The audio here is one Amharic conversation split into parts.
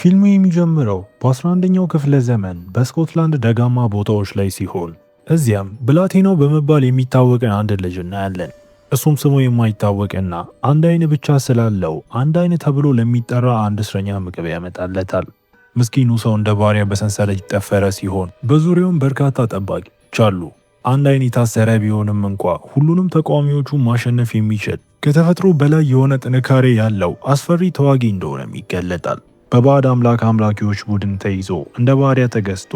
ፊልሙ የሚጀምረው በ11ኛው ክፍለ ዘመን በስኮትላንድ ደጋማ ቦታዎች ላይ ሲሆን እዚያም ብላቴናው በመባል የሚታወቅን አንድ ልጅ እናያለን። እሱም ስሙ የማይታወቅና አንድ አይን ብቻ ስላለው አንድ አይን ተብሎ ለሚጠራ አንድ እስረኛ ምግብ ያመጣለታል። ምስኪኑ ሰው እንደ ባሪያ በሰንሰለት የተጠፈረ ሲሆን በዙሪያውም በርካታ ጠባቂዎች አሉ። አንድ አይን የታሰረ ቢሆንም እንኳ ሁሉንም ተቃዋሚዎቹ ማሸነፍ የሚችል ከተፈጥሮ በላይ የሆነ ጥንካሬ ያለው አስፈሪ ተዋጊ እንደሆነም ይገለጣል። በባዕድ አምላክ አምላኪዎች ቡድን ተይዞ እንደ ባሪያ ተገዝቶ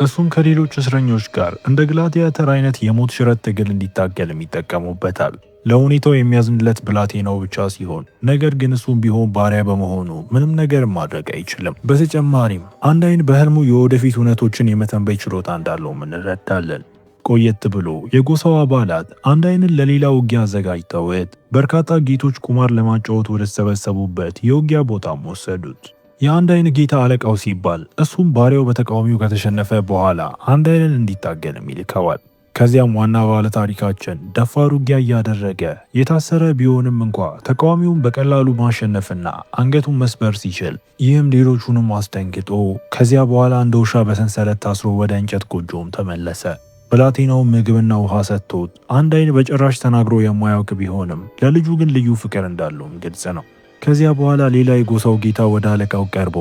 እሱም ከሌሎች እስረኞች ጋር እንደ ግላዲያተር አይነት የሞት ሽረት ትግል እንዲታገልም ይጠቀሙበታል። ለሁኔታው የሚያዝንለት ብላቴናው ብቻ ሲሆን ነገር ግን እሱም ቢሆን ባሪያ በመሆኑ ምንም ነገር ማድረግ አይችልም። በተጨማሪም አንድ አይን በህልሙ የወደፊት እውነቶችን የመተንበይ ችሎታ እንዳለውም እንረዳለን። ቆየት ብሎ የጎሳው አባላት አንድ አይንን ለሌላ ውጊያ አዘጋጅተውት በርካታ ጌቶች ቁማር ለማጫወት ወደተሰበሰቡበት የውጊያ ቦታም ወሰዱት። የአንድ አይን ጌታ አለቃው ሲባል እሱም ባሪያው በተቃዋሚው ከተሸነፈ በኋላ አንድ አይንን እንዲታገልም ይልከዋል። ከዚያም ዋና ባለ ታሪካችን ደፋር ውጊያ እያደረገ የታሰረ ቢሆንም እንኳ ተቃዋሚውን በቀላሉ ማሸነፍና አንገቱን መስበር ሲችል ይህም ሌሎቹንም አስደንግጦ ከዚያ በኋላ እንደ ውሻ በሰንሰለት ታስሮ ወደ እንጨት ጎጆም ተመለሰ። ብላቴናው ምግብና ውሃ ሰጥቶት አንድ አይን በጭራሽ ተናግሮ የማያውቅ ቢሆንም ለልጁ ግን ልዩ ፍቅር እንዳለውም ግልጽ ነው። ከዚያ በኋላ ሌላ የጎሳው ጌታ ወደ አለቃው ቀርቦ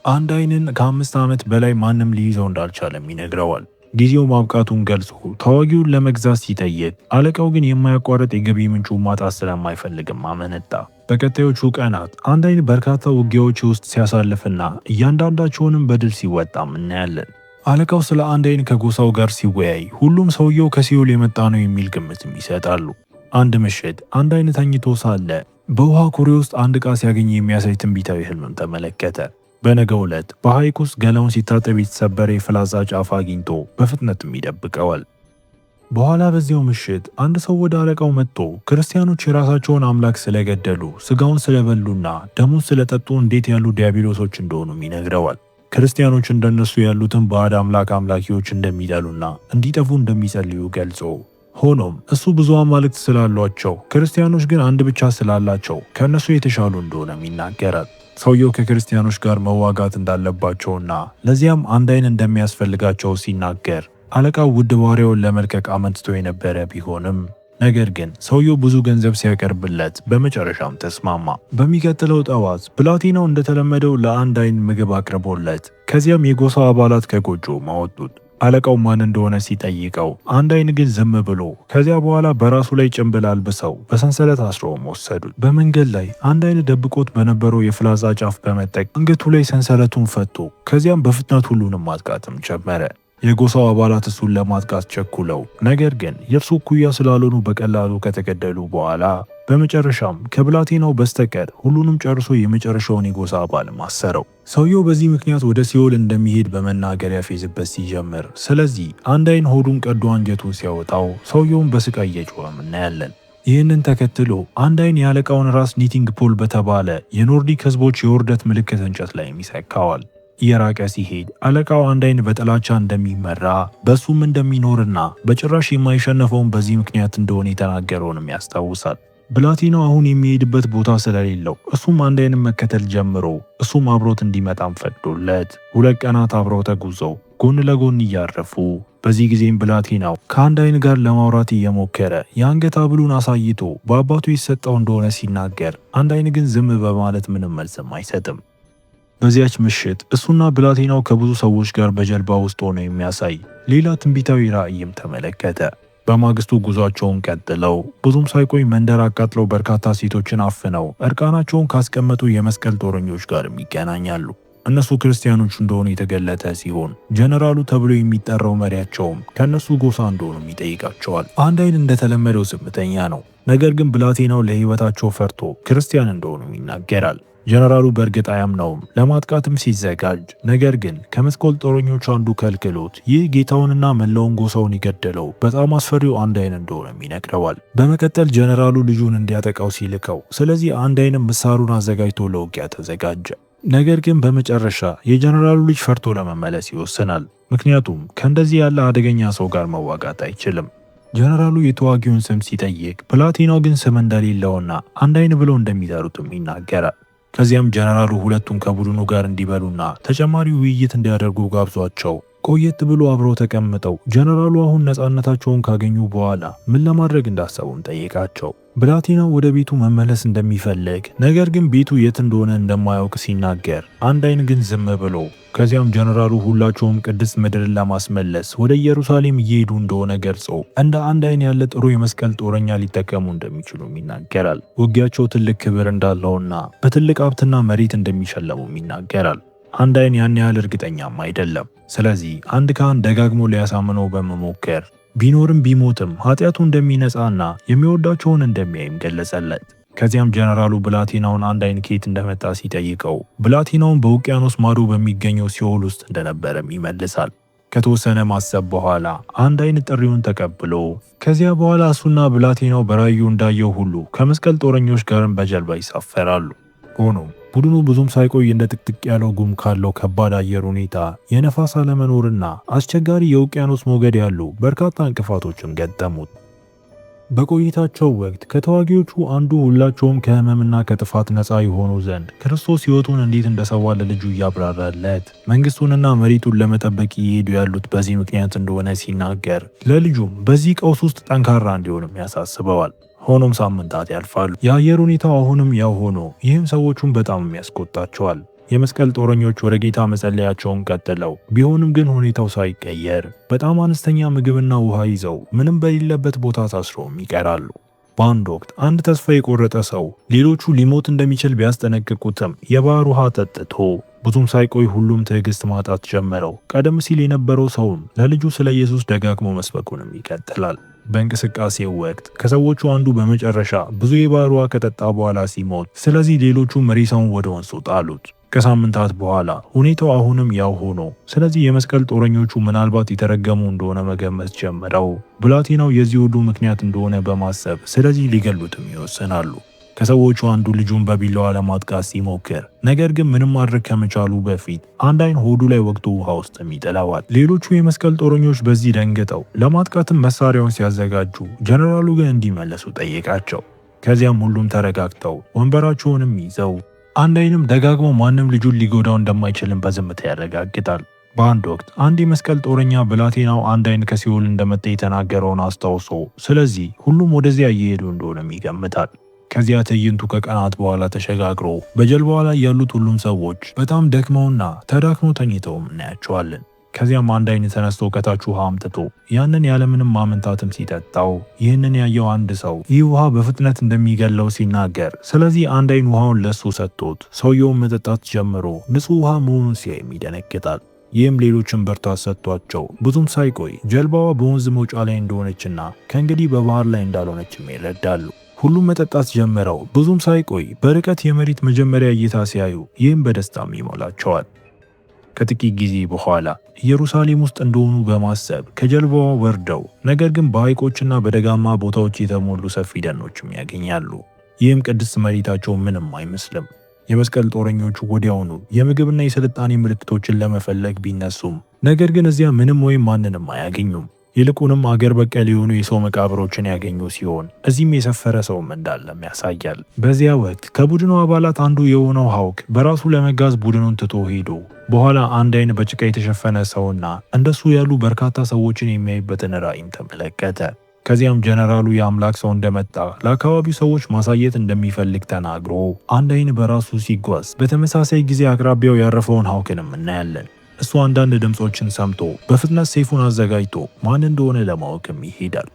አንድ አይንን ከ5 ዓመት በላይ ማንም ሊይዘው እንዳልቻለም ይነግረዋል። ጊዜው ማብቃቱን ገልጾ ተዋጊውን ለመግዛት ሲጠይቅ አለቃው ግን የማያቋርጥ የገቢ ምንጩ ማጣት ስለማይፈልግም አመነታ። በቀጣዮቹ ቀናት አንድ አይን በርካታ ውጊያዎች ውስጥ ሲያሳልፍና እያንዳንዳቸውንም በድል ሲወጣም እናያለን። አለቃው ስለ አንድ አይን ከጎሳው ጋር ሲወያይ ሁሉም ሰውየው ከሲኦል የመጣ ነው የሚል ግምትም ይሰጣሉ። አንድ ምሽት አንድ አይን ተኝቶ ሳለ በውሃ ኩሬ ውስጥ አንድ ዕቃ ሲያገኝ የሚያሳይ ትንቢታዊ ህልምም ተመለከተ። በነገው ዕለት በሐይቅ ውስጥ ገላውን ሲታጠብ የተሰበረ የፍላጻ ጫፍ አግኝቶ በፍጥነትም ይደብቀዋል። በኋላ በዚያው ምሽት አንድ ሰው ወደ አለቃው መጥቶ ክርስቲያኖች የራሳቸውን አምላክ ስለገደሉ፣ ስጋውን ስለበሉና ደሙን ስለጠጡ እንዴት ያሉ ዲያብሎሶች እንደሆኑም ይነግረዋል። ክርስቲያኖች እንደነሱ ያሉትን ባዕድ አምላክ አምላኪዎች እንደሚጠሉና እንዲጠፉ እንደሚጸልዩ ገልጾ ሆኖም እሱ ብዙ አማልክት ስላሏቸው ክርስቲያኖች ግን አንድ ብቻ ስላላቸው ከእነሱ የተሻሉ እንደሆነም ይናገራል። ሰውየው ከክርስቲያኖች ጋር መዋጋት እንዳለባቸውና ለዚያም አንድ አይን እንደሚያስፈልጋቸው ሲናገር አለቃው ውድ ባሪያውን ለመልቀቅ አመንትቶ የነበረ ቢሆንም ነገር ግን ሰውየው ብዙ ገንዘብ ሲያቀርብለት በመጨረሻም ተስማማ። በሚቀጥለው ጠዋት ብላቴናው እንደተለመደው ለአንድ አይን ምግብ አቅርቦለት ከዚያም የጎሳው አባላት ከጎጆው አወጡት። አለቃው ማን እንደሆነ ሲጠይቀው አንድ አይን ግን ዝም ብሎ ከዚያ በኋላ በራሱ ላይ ጭንብል አልብሰው በሰንሰለት አስረውም ወሰዱት። በመንገድ ላይ አንድ አይን ደብቆት በነበረው የፍላጻ ጫፍ በመጠቅ አንገቱ ላይ ሰንሰለቱን ፈቶ ከዚያም በፍጥነት ሁሉንም ማጥቃትም ጀመረ። የጎሳው አባላት እሱን ለማጥቃት ቸኩለው ነገር ግን የእርሱ እኩያ ስላልሆኑ በቀላሉ ከተገደሉ በኋላ በመጨረሻም ከብላቴናው በስተቀር ሁሉንም ጨርሶ የመጨረሻውን የጎሳ አባል አሰረው። ሰውየው በዚህ ምክንያት ወደ ሲኦል እንደሚሄድ በመናገር ያፌዝበት ሲጀምር፣ ስለዚህ አንድ አይን ሆዱን ቀዶ አንጀቱን ሲያወጣው ሰውየውን በስቃይ እየጮኸም እናያለን። ይህንን ተከትሎ አንድ አይን የአለቃውን ራስ knitting pole በተባለ የኖርዲክ ህዝቦች የውርደት ምልክት እንጨት ላይም ይሰካዋል። እየራቀ ሲሄድ አለቃው አንድ አይን በጥላቻ እንደሚመራ በሱም እንደሚኖርና በጭራሽ የማይሸነፈውን በዚህ ምክንያት እንደሆነ የተናገረውንም ያስታውሳል። ብላቴናው አሁን የሚሄድበት ቦታ ስለሌለው እሱም አንድ አይንን መከተል ጀምሮ እሱም አብሮት እንዲመጣም ፈቅዶለት 2 ቀናት አብረው ተጉዘው ጎን ለጎን እያረፉ በዚህ ጊዜም ብላቴናው ከአንድ አይን ጋር ለማውራት እየሞከረ የአንገት ሐብሉን አሳይቶ በአባቱ የተሰጠው እንደሆነ ሲናገር አንድ አይን ግን ዝም በማለት ምንም መልስም አይሰጥም። በዚያች ምሽት እሱና ብላቴናው ከብዙ ሰዎች ጋር በጀልባ ውስጥ ሆነው የሚያሳይ ሌላ ትንቢታዊ ራእይም ተመለከተ። በማግስቱ ጉዟቸውን ቀጥለው ብዙም ሳይቆይ መንደር አቃጥለው በርካታ ሴቶችን አፍነው እርቃናቸውን ካስቀመጡ የመስቀል ጦረኞች ጋርም ይገናኛሉ። እነሱ ክርስቲያኖች እንደሆኑ የተገለጠ ሲሆን ጀነራሉ ተብሎ የሚጠራው መሪያቸውም ከእነሱ ጎሳ እንደሆኑም ይጠይቃቸዋል። አንድ አይን እንደተለመደው ዝምተኛ ነው። ነገር ግን ብላቴናው ለሕይወታቸው ፈርቶ ክርስቲያን እንደሆኑም ይናገራል። ጀነራሉ በእርግጥ አያምነውም። ለማጥቃትም ሲዘጋጅ ነገር ግን ከመስቀል ጦረኞቹ አንዱ ከልክሎት ይህ ጌታውንና መላውን ጎሳውን የገደለው በጣም አስፈሪው አንድ አይን እንደሆነም ይነግረዋል። በመቀጠል ጀነራሉ ልጁን እንዲያጠቃው ሲልከው፣ ስለዚህ አንድ አይንም ምሳሩን አዘጋጅቶ ለውጊያ ተዘጋጀ። ነገር ግን በመጨረሻ የጀነራሉ ልጅ ፈርቶ ለመመለስ ይወስናል። ምክንያቱም ከእንደዚህ ያለ አደገኛ ሰው ጋር መዋጋት አይችልም። ጀነራሉ የተዋጊውን ስም ሲጠይቅ ብላቴናው ግን ስም እንደሌለውና አንድ አይን ብለው እንደሚጠሩትም ይናገራል። ከዚያም ጀነራሉ ሁለቱም ከቡድኑ ጋር እንዲበሉና ተጨማሪ ውይይት እንዲያደርጉ ጋብዟቸው ቆየት ብሎ አብረው ተቀምጠው ጀነራሉ አሁን ነፃነታቸውን ካገኙ በኋላ ምን ለማድረግ እንዳሰቡም ጠየቃቸው። ብላቴናው ወደ ቤቱ መመለስ እንደሚፈልግ ነገር ግን ቤቱ የት እንደሆነ እንደማያውቅ ሲናገር፣ አንድ አይን ግን ዝም ብሎ፣ ከዚያም ጀነራሉ ሁላቸውም ቅድስት ምድርን ለማስመለስ ወደ ኢየሩሳሌም እየሄዱ እንደሆነ ገልጾ እንደ አንድ አይን ያለ ጥሩ የመስቀል ጦረኛ ሊጠቀሙ እንደሚችሉም ይናገራል። ውጊያቸው ትልቅ ክብር እንዳለውና በትልቅ ሀብትና መሬት እንደሚሸለሙም ይናገራል። አንድ አይን ያን ያህል እርግጠኛም አይደለም። ስለዚህ አንድ ካህን ደጋግሞ ሊያሳምነው በመሞከር ቢኖርም ቢሞትም ኃጢአቱ እንደሚነጻና የሚወዳቸውን እንደሚያይም ገለጸለት። ከዚያም ጀነራሉ ብላቴናውን አንድ አይን ከየት እንደመጣ ሲጠይቀው ብላቴናውን በውቅያኖስ ማዶ በሚገኘው ሲኦል ውስጥ እንደነበረም ይመልሳል። ከተወሰነ ማሰብ በኋላ አንድ አይን ጥሪውን ተቀብሎ ከዚያ በኋላ እሱና ብላቴናው በራእዩ እንዳየው ሁሉ ከመስቀል ጦረኞች ጋርም በጀልባ ይሳፈራሉ። ሆኖም ቡድኑ ብዙም ሳይቆይ እንደ ጥቅጥቅ ያለው ጉም ካለው ከባድ አየር ሁኔታ፣ የነፋስ አለመኖርና አስቸጋሪ የውቅያኖስ ሞገድ ያሉ በርካታ እንቅፋቶችም ገጠሙት። በቆይታቸው ወቅት ከተዋጊዎቹ አንዱ ሁላቸውም ከህመምና ከጥፋት ነፃ የሆኑ ዘንድ ክርስቶስ ሕይወቱን እንዴት እንደሰዋ ለልጁ እያብራራለት መንግስቱንና መሬቱን ለመጠበቅ እየሄዱ ያሉት በዚህ ምክንያት እንደሆነ ሲናገር ለልጁም በዚህ ቀውስ ውስጥ ጠንካራ እንዲሆንም ያሳስበዋል። ሆኖም ሳምንታት ያልፋሉ። የአየር ሁኔታው አሁንም ያው ሆኖ ይህም ሰዎቹን በጣም ያስቆጣቸዋል። የመስቀል ጦረኞች ወደ ጌታ መጸለያቸውን ቀጥለው ቢሆንም ግን ሁኔታው ሳይቀየር በጣም አነስተኛ ምግብና ውሃ ይዘው ምንም በሌለበት ቦታ ታስረውም ይቀራሉ። በአንድ ወቅት አንድ ተስፋ የቆረጠ ሰው ሌሎቹ ሊሞት እንደሚችል ቢያስጠነቅቁትም የባህር ውሃ ጠጥቶ ብዙም ሳይቆይ ሁሉም ትዕግስት ማጣት ጀመረው። ቀደም ሲል የነበረው ሰውም ለልጁ ስለ ኢየሱስ ደጋግሞ መስበኩንም ይቀጥላል። በእንቅስቃሴው ወቅት ከሰዎቹ አንዱ በመጨረሻ ብዙ የባህር ውሃ ከጠጣ በኋላ ሲሞት፣ ስለዚህ ሌሎቹ ሬሳውን ወደ ወንዙ ጣሉት። ከሳምንታት በኋላ ሁኔታው አሁንም ያው ሆኖ፣ ስለዚህ የመስቀል ጦረኞቹ ምናልባት የተረገሙ እንደሆነ መገመት ጀምረው ብላቴናው የዚህ ሁሉ ምክንያት እንደሆነ በማሰብ ስለዚህ ሊገሉትም ይወስናሉ። ከሰዎቹ አንዱ ልጁን በቢላዋ ለማጥቃት ሲሞክር ነገር ግን ምንም ማድረግ ከመቻሉ በፊት አንድ አይን ሆዱ ላይ ወቅቱ ውሃ ውስጥም ይጥለዋል። ሌሎቹ የመስቀል ጦረኞች በዚህ ደንግጠው ለማጥቃትም መሳሪያውን ሲያዘጋጁ ጀነራሉ ግን እንዲመለሱ ጠየቃቸው። ከዚያም ሁሉም ተረጋግተው ወንበራቸውንም ይዘው አንድ አይንም ደጋግሞ ማንም ልጁን ሊጎዳው እንደማይችልም በዝምታ ያረጋግጣል። በአንድ ወቅት አንድ የመስቀል ጦረኛ ብላቴናው አንድ አይን ከሲኦል እንደመጣ የተናገረውን አስታውሶ ስለዚህ ሁሉም ወደዚያ እየሄዱ እንደሆነም ይገምታል። ከዚያ ትዕይንቱ ከቀናት በኋላ ተሸጋግሮ በጀልባዋ ላይ ያሉት ሁሉም ሰዎች በጣም ደክመውና ተዳክመው ተኝተውም እናያቸዋለን። ከዚያም አንድ አይን ተነስቶ ከታች ውሃ አምጥቶ ያንን ያለምንም ማመንታትም ሲጠጣው ይህንን ያየው አንድ ሰው ይህ ውሃ በፍጥነት እንደሚገለው ሲናገር፣ ስለዚህ አንድ አይን ውሃውን ለሱ ሰጥቶት ሰውየውን መጠጣት ጀምሮ ንጹህ ውሃ መሆኑን ሲያይም ይደነግጣል። ይህም ሌሎችን ብርታት ሰጥቷቸው ብዙም ሳይቆይ ጀልባዋ በወንዝ መውጫ ላይ እንደሆነችና ከእንግዲህ በባህር ላይ እንዳልሆነችም ይረዳሉ። ሁሉም መጠጣት ጀምረው ብዙም ሳይቆይ በርቀት የመሬት መጀመሪያ እይታ ሲያዩ ይህም በደስታም ይሞላቸዋል። ከጥቂት ጊዜ በኋላ ኢየሩሳሌም ውስጥ እንደሆኑ በማሰብ ከጀልባዋ ወርደው ነገር ግን በሐይቆችና በደጋማ ቦታዎች የተሞሉ ሰፊ ደኖችም ያገኛሉ። ይህም ቅድስት መሬታቸው ምንም አይመስልም። የመስቀል ጦረኞቹ ወዲያውኑ የምግብና የስልጣኔ ምልክቶችን ለመፈለግ ቢነሱም ነገር ግን እዚያ ምንም ወይም ማንንም አያገኙም። ይልቁንም አገር በቀል የሆኑ የሰው መቃብሮችን ያገኙ ሲሆን እዚህም የሰፈረ ሰውም እንዳለም ያሳያል። በዚያ ወቅት ከቡድኑ አባላት አንዱ የሆነው ሀውክ በራሱ ለመጋዝ ቡድኑን ትቶ ሄዶ በኋላ አንድ አይን በጭቃ የተሸፈነ ሰውና እንደሱ ያሉ በርካታ ሰዎችን የሚያይበትን ራእይም ተመለከተ። ከዚያም ጀነራሉ የአምላክ ሰው እንደመጣ ለአካባቢው ሰዎች ማሳየት እንደሚፈልግ ተናግሮ አንድ አይን በራሱ ሲጓዝ በተመሳሳይ ጊዜ አቅራቢያው ያረፈውን ሀውክንም እናያለን። እሱ አንዳንድ ድምፆችን ሰምቶ በፍጥነት ሰይፉን አዘጋጅቶ ማን እንደሆነ ለማወቅም ይሄዳል።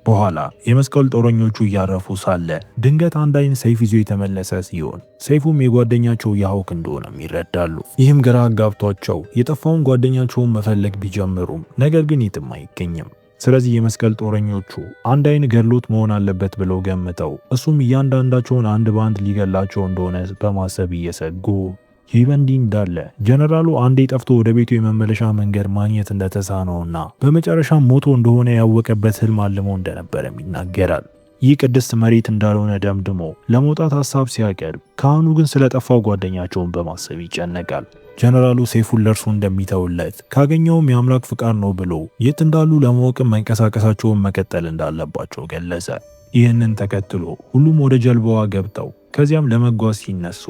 በኋላ የመስቀል ጦረኞቹ እያረፉ ሳለ ድንገት አንድ አይን ሰይፍ ይዞ የተመለሰ ሲሆን ሰይፉም የጓደኛቸው የሀውክ እንደሆነም ይረዳሉ። ይህም ግራ አጋብቷቸው የጠፋውን ጓደኛቸውን መፈለግ ቢጀምሩም ነገር ግን የትም አይገኝም። ስለዚህ የመስቀል ጦረኞቹ አንድ አይን ገድሎት መሆን አለበት ብለው ገምተው እሱም እያንዳንዳቸውን አንድ በአንድ ሊገላቸው እንደሆነ በማሰብ እየሰጉ፣ ይህ በእንዲህ እንዳለ ጀነራሉ አንዴ ጠፍቶ ወደ ቤቱ የመመለሻ መንገድ ማግኘት እንደተሳነውና በመጨረሻ ሞቶ እንደሆነ ያወቀበት ህልም አልሞ እንደነበረም ይናገራል። ይህ ቅድስት መሬት እንዳልሆነ ደምድሞ ለመውጣት ሀሳብ ሲያቀርብ ካህኑ ግን ስለጠፋው ጓደኛቸውን በማሰብ ይጨነቃል። ጀነራሉ ሰይፉን ለእርሱ እንደሚተውለት ካገኘውም የአምላክ ፍቃድ ነው ብሎ የት እንዳሉ ለማወቅም መንቀሳቀሳቸውን መቀጠል እንዳለባቸው ገለጸ። ይህንን ተከትሎ ሁሉም ወደ ጀልባዋ ገብተው ከዚያም ለመጓዝ ሲነሱ፣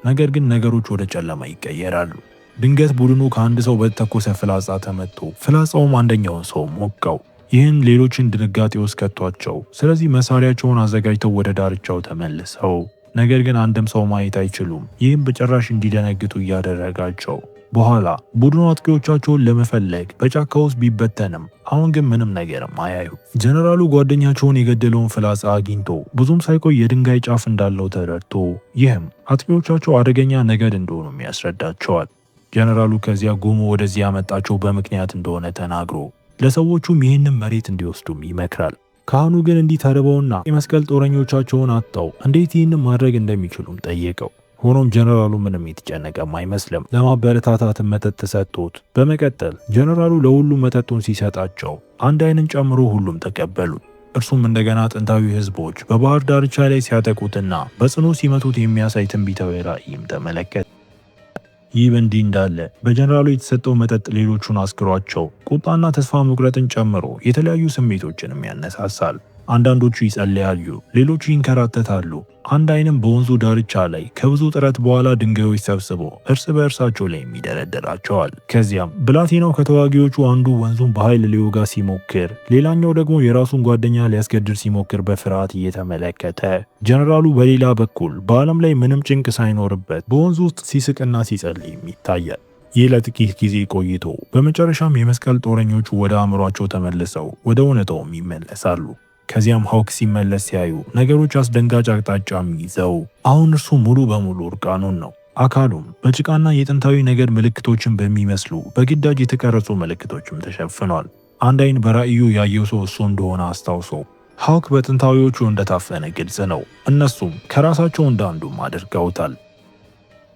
ነገር ግን ነገሮች ወደ ጨለማ ይቀየራሉ። ድንገት ቡድኑ ከአንድ ሰው በተተኮሰ ፍላጻ ተመቶ ፍላጻውም አንደኛውን ሰው ሞጋው። ይህን ሌሎችን ድንጋጤ ውስጥ ከቷቸው። ስለዚህ መሳሪያቸውን አዘጋጅተው ወደ ዳርቻው ተመልሰው ነገር ግን አንድም ሰው ማየት አይችሉም። ይህም በጭራሽ እንዲደነግጡ እያደረጋቸው በኋላ ቡድኑ አጥቂዎቻቸውን ለመፈለግ በጫካ ውስጥ ቢበተንም አሁን ግን ምንም ነገርም አያዩ። ጀነራሉ ጓደኛቸውን የገደለውን ፍላጻ አግኝቶ ብዙም ሳይቆይ የድንጋይ ጫፍ እንዳለው ተረድቶ ይህም አጥቂዎቻቸው አደገኛ ነገድ እንደሆኑም ያስረዳቸዋል። ጀነራሉ ከዚያ ጉሙ ወደዚህ ያመጣቸው በምክንያት እንደሆነ ተናግሮ ለሰዎቹም ይህንን መሬት እንዲወስዱም ይመክራል። ካህኑ ግን እንዲህ ተርበውና የመስቀል ጦረኞቻቸውን አጥተው እንዴት ይህንን ማድረግ እንደሚችሉም ጠየቀው። ሆኖም ጀነራሉ ምንም የተጨነቀም አይመስልም። ለማበረታታት መጠጥ ሰጥቶት በመቀጠል ጀነራሉ ለሁሉም መጠጡን ሲሰጣቸው አንድ አይንን ጨምሮ ሁሉም ተቀበሉ። እርሱም እንደገና ጥንታዊ ህዝቦች በባህር ዳርቻ ላይ ሲያጠቁትና በጽኑ ሲመቱት የሚያሳይ ትንቢታዊ ራእይም ተመለከተ። ይህ በእንዲህ እንዳለ በጀነራሉ የተሰጠው መጠጥ ሌሎቹን አስክሯቸው ቁጣና ተስፋ መቁረጥን ጨምሮ የተለያዩ ስሜቶችንም ያነሳሳል። አንዳንዶቹ ይጸልያሉ፣ ሌሎቹ ይንከራተታሉ። አንድ አይንም በወንዙ ዳርቻ ላይ ከብዙ ጥረት በኋላ ድንጋዮች ሰብስቦ እርስ በእርሳቸው ላይ ይደረድራቸዋል። ከዚያም ብላቴናው ከተዋጊዎቹ አንዱ ወንዙን በኃይል ሊወጋ ሲሞክር፣ ሌላኛው ደግሞ የራሱን ጓደኛ ሊያስገድል ሲሞክር በፍርሃት እየተመለከተ፣ ጀነራሉ በሌላ በኩል በዓለም ላይ ምንም ጭንቅ ሳይኖርበት በወንዙ ውስጥ ሲስቅና ሲጸልይም ይታያል። ይህ ለጥቂት ጊዜ ቆይቶ በመጨረሻም የመስቀል ጦረኞቹ ወደ አእምሯቸው ተመልሰው ወደ እውነታውም ይመለሳሉ። ከዚያም ሀውክ ሲመለስ ሲያዩ ነገሮች አስደንጋጭ አቅጣጫም ይዘው አሁን እርሱ ሙሉ በሙሉ እርቃኑን ነው። አካሉም በጭቃና የጥንታዊ ነገር ምልክቶችን በሚመስሉ በግዳጅ የተቀረጹ ምልክቶችም ተሸፍኗል። አንድ አይን በራእዩ ያየው ሰው እሱ እንደሆነ አስታውሶ ሀውክ በጥንታዊዎቹ እንደታፈነ ግልጽ ነው። እነሱም ከራሳቸው እንዳንዱም አድርገውታል።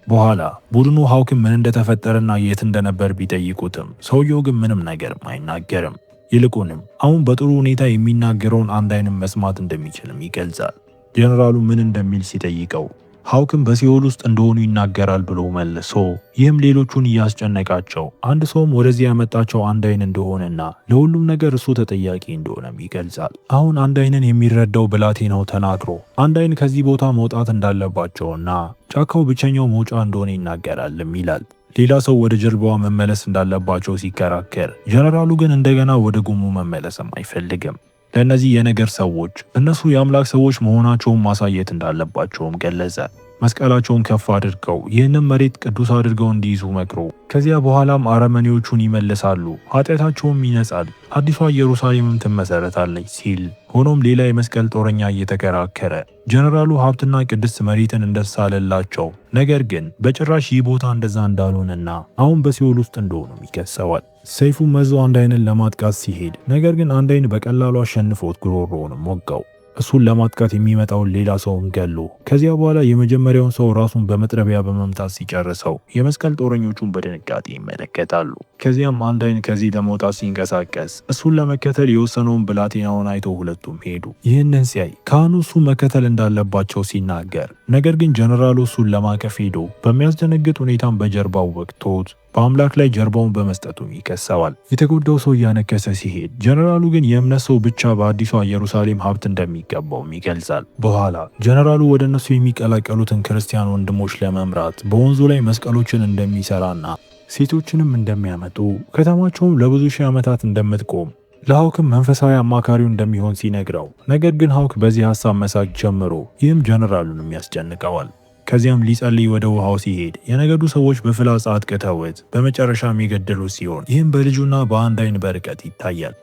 በኋላ ቡድኑ ሀውክን ምን እንደተፈጠረና የት እንደነበር ቢጠይቁትም ሰውየው ግን ምንም ነገርም አይናገርም። ይልቁንም አሁን በጥሩ ሁኔታ የሚናገረውን አንድ አይንም መስማት እንደሚችልም ይገልጻል። ጀነራሉ ምን እንደሚል ሲጠይቀው ሀውክም በሲኦል ውስጥ እንደሆኑ ይናገራል ብሎ መልሶ ይህም ሌሎቹን እያስጨነቃቸው አንድ ሰውም ወደዚህ ያመጣቸው አንድ አይን እንደሆነና ለሁሉም ነገር እሱ ተጠያቂ እንደሆነም ይገልጻል። አሁን አንድ አይንን የሚረዳው ብላቴናው ተናግሮ አንድ አይን ከዚህ ቦታ መውጣት እንዳለባቸውና ጫካው ብቸኛው መውጫ እንደሆነ ይናገራልም ይላል። ሌላ ሰው ወደ ጀልባዋ መመለስ እንዳለባቸው ሲከራከር፣ ጀነራሉ ግን እንደገና ወደ ጉሙ መመለስም አይፈልግም። ለእነዚህ የነገር ሰዎች እነሱ የአምላክ ሰዎች መሆናቸውን ማሳየት እንዳለባቸውም ገለጸ። መስቀላቸውን ከፍ አድርገው ይህንን መሬት ቅዱስ አድርገው እንዲይዙ መክሮ ከዚያ በኋላም አረመኔዎቹን ይመልሳሉ፣ ኃጢአታቸውም ይነጻል፣ አዲሷ ኢየሩሳሌምም ትመሰረታለች ሲል፣ ሆኖም ሌላ የመስቀል ጦረኛ እየተከራከረ ጀነራሉ ሀብትና ቅድስት መሬትን እንደሳለላቸው ነገር ግን በጭራሽ ይህ ቦታ እንደዛ እንዳልሆነና አሁን በሲኦል ውስጥ እንደሆኑም ይከሰዋል። ሰይፉ መዞ አንድ አይንን ለማጥቃት ሲሄድ ነገር ግን አንድ አይን በቀላሉ አሸንፎት ጉሮሮውንም ወጋው። እሱን ለማጥቃት የሚመጣውን ሌላ ሰውን ገሎ ከዚያ በኋላ የመጀመሪያውን ሰው ራሱን በመጥረቢያ በመምታት ሲጨርሰው የመስቀል ጦረኞቹን በድንጋጤ ይመለከታሉ። ከዚያም አንድ አይን ከዚህ ለመውጣት ሲንቀሳቀስ እሱን ለመከተል የወሰነውን ብላቴናውን አይቶ ሁለቱም ሄዱ። ይህንን ሲያይ ካህኑ እሱ መከተል እንዳለባቸው ሲናገር፣ ነገር ግን ጀነራሉ እሱን ለማቀፍ ሄዶ በሚያስደነግጥ ሁኔታም በጀርባው ወቅቶት በአምላክ ላይ ጀርባውን በመስጠቱም ይከሰዋል። የተጎዳው ሰው እያነከሰ ሲሄድ ጀነራሉ ግን የእምነት ሰው ብቻ በአዲሷ ኢየሩሳሌም ሀብት እንደሚገባውም ይገልጻል። በኋላ ጀነራሉ ወደ እነሱ የሚቀላቀሉትን ክርስቲያን ወንድሞች ለመምራት በወንዙ ላይ መስቀሎችን እንደሚሰራና ሴቶችንም እንደሚያመጡ ከተማቸውም ለብዙ ሺህ ዓመታት እንደምትቆም ለሀውክም መንፈሳዊ አማካሪው እንደሚሆን ሲነግረው፣ ነገር ግን ሀውክ በዚህ ሐሳብ መሳቅ ጀምሮ ይህም ጀነራሉንም ያስጨንቀዋል። ከዚያም ሊጸልይ ወደ ውሃው ሲሄድ የነገዱ ሰዎች በፍላጻ አጥቅተውት በመጨረሻም የገደሉት ሲሆን ይህም በልጁና በአንድ አይን በርቀት ይታያል።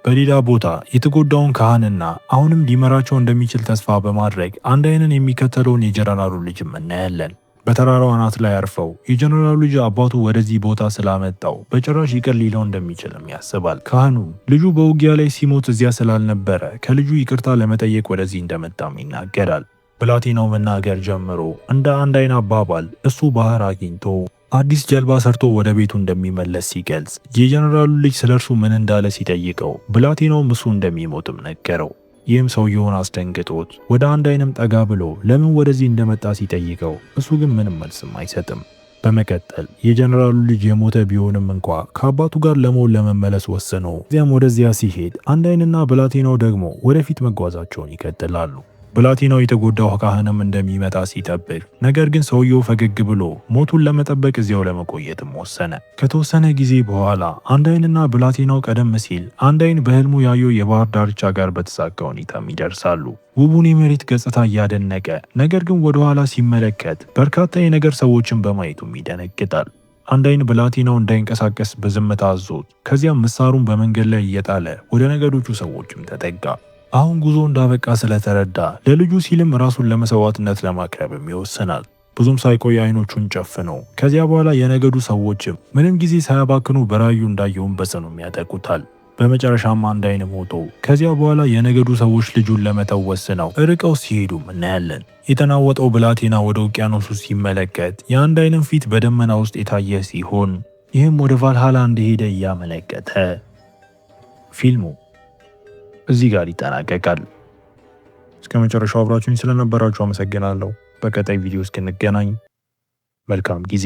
በሌላ ቦታ የተጎዳውን ካህንና አሁንም ሊመራቸው እንደሚችል ተስፋ በማድረግ አንድ አይንን የሚከተለውን የጀነራሉ ልጅም እናያለን። በተራራው አናት ላይ አርፈው የጀነራሉ ልጅ አባቱ ወደዚህ ቦታ ስላመጣው በጭራሽ ይቅር ሊለው እንደሚችልም ያስባል። ካህኑ ልጁ በውጊያ ላይ ሲሞት እዚያ ስላልነበረ ከልጁ ይቅርታ ለመጠየቅ ወደዚህ እንደመጣም ይናገራል። ብላቴናው መናገር ጀምሮ እንደ አንድ አይን አባባል እሱ ባህር አግኝቶ አዲስ ጀልባ ሰርቶ ወደ ቤቱ እንደሚመለስ ሲገልጽ የጀነራሉ ልጅ ስለ እርሱ ምን እንዳለ ሲጠይቀው ብላቴናውም እሱ እንደሚሞትም ነገረው። ይህም ሰውየውን አስደንግጦት ወደ አንድ አይንም ጠጋ ብሎ ለምን ወደዚህ እንደመጣ ሲጠይቀው እሱ ግን ምንም መልስም አይሰጥም። በመቀጠል የጀነራሉ ልጅ የሞተ ቢሆንም እንኳ ከአባቱ ጋር ለመሆን ለመመለስ ወስኖ እዚያም ወደዚያ ሲሄድ አንድ አይንና ብላቴናው ደግሞ ወደፊት መጓዛቸውን ይቀጥላሉ። ብላቴናው የተጎዳው ካህንም እንደሚመጣ ሲጠብቅ፣ ነገር ግን ሰውየው ፈገግ ብሎ ሞቱን ለመጠበቅ እዚያው ለመቆየትም ወሰነ። ከተወሰነ ጊዜ በኋላ አንድ አይንና ብላቴናው ቀደም ሲል አንድ አይን በህልሙ ያየው የባህር ዳርቻ ጋር በተሳካ ሁኔታም ይደርሳሉ። ውቡን የመሬት ገጽታ እያደነቀ ነገር ግን ወደኋላ ሲመለከት በርካታ የነገር ሰዎችን በማየቱም ይደነግጣል። አንድ አይን ብላቴናው እንዳይንቀሳቀስ በዝምታ አዞት፣ ከዚያም ምሳሩን በመንገድ ላይ እየጣለ ወደ ነገዶቹ ሰዎችም ተጠጋ። አሁን ጉዞ እንዳበቃ ስለተረዳ ለልጁ ሲልም ራሱን ለመሰዋዕትነት ለማቅረብም ይወስናል። ብዙም ሳይቆይ አይኖቹን ጨፍኖ ከዚያ በኋላ የነገዱ ሰዎችም ምንም ጊዜ ሳያባክኑ በራእዩ እንዳየውን በጽኑም ያጠቁታል። በመጨረሻም አንድ አይን ሞቶ ከዚያ በኋላ የነገዱ ሰዎች ልጁን ለመተው ወስነው ርቀው ሲሄዱም እናያለን። የተናወጠው ብላቴና ወደ ውቅያኖሱ ሲመለከት የአንድ አይንን ፊት በደመና ውስጥ የታየ ሲሆን ይህም ወደ ቫልሃላ እንደሄደ እያመለከተ ፊልሙ እዚህ ጋር ይጠናቀቃል። እስከ መጨረሻው አብራችሁኝ ስለነበራችሁ አመሰግናለሁ። በቀጣይ ቪዲዮ እስክንገናኝ መልካም ጊዜ።